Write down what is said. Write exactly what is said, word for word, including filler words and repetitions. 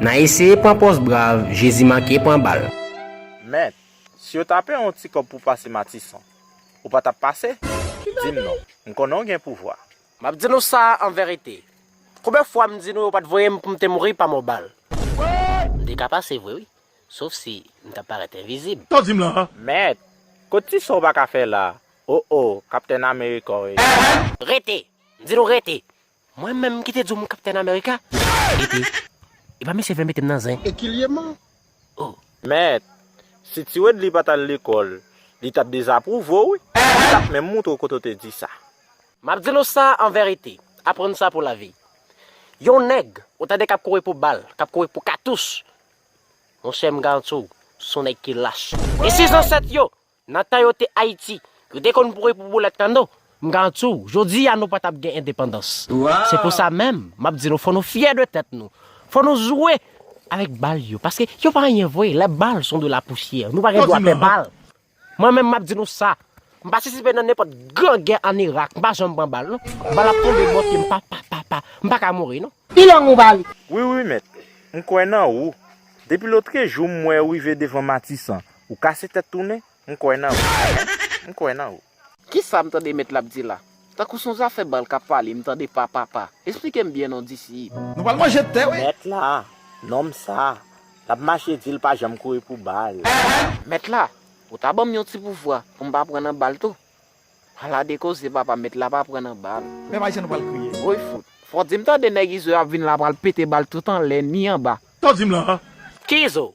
N a eseye pran pòz brav, Jezi manke pran bal. Mèt, si yo t ap peye w yon ti kòb pou pase Matisan, ou pa t ap pase? Di m non, m konnen w gen pouvwa. M ap di nou sa an verite. Konbyen fwa m di nou yo pa t voye m pou m te mouri pa mò bal? M te ka pase vre wi, sof si m t ap parèt envizib. Sa w di m la? Mèt, kot ti sa w pa ka fè la? O o, Kaptèn Amerika w ye. Rete! M di nou rete! Mwen menm ki te di w m Kaptèn Amerika? Epi, e pa misye vle mete m nan zen? Ekilyeman. Oh. Mèt, si Ti Wedley pa t al lekòl, li t ap dezapwouve w wi. Li t ap menm moutre w kote w te di sa. M ap di nou sa an verite, aprann sa pou lavi. Yon nèg, ou tande k ap kouri pou bal, k ap kouri pou katouch. Monchè, m garanti w, se yon nèg ki lach. E si zansèt yo, nan tan yo te Ayiti, yo te konn kouri pou boulèt kanno, m garanti w, jodi a nou pa t ap gen endepandans. Se pou sa menm, m ap di nou, fò nou fyè de tèt nou. Fò nou jwe avèk bal yo, paske yo pa anyen vre, lè bal son de la pousyè. Nou pa gen dwa pè bal. Mwen menm, m ap di nou sa. M patisipe nan nenpòt gran gè ann Irak. M pa janm pran bal, non. Bal ap tonbe bò pye m, pa, pa, pa, pa. M pa ka mouri, non. Wi, wi, mèt. M kwè nan ou. Depi lotrejou m wè ou rive devan Matisan, ou kase tèt tounen, m kwè nan ou. M kwè nan ou. Kisa m tande mèt la ap di la? Tankou se yon zafè bal k ap pale, m tande pa, pa, pa. Esplike m byen non, D C. Nou pral manje tè, wi. Mèt la, nonm sa, l ap mache di l pa janm kouri pou bal. Mèt la, ou ta ban m yon ti pouvwa pou m pa pran nan bal tou. Ala de koze papa, mèt la pa pran nan bal. Menm Ayisyen nou pral kriye. Woy fout. Fò di m tande nèg Izo yo ap vin la pral pete bal tout anlè, ni anba. Sa w di m la? Ki Izo?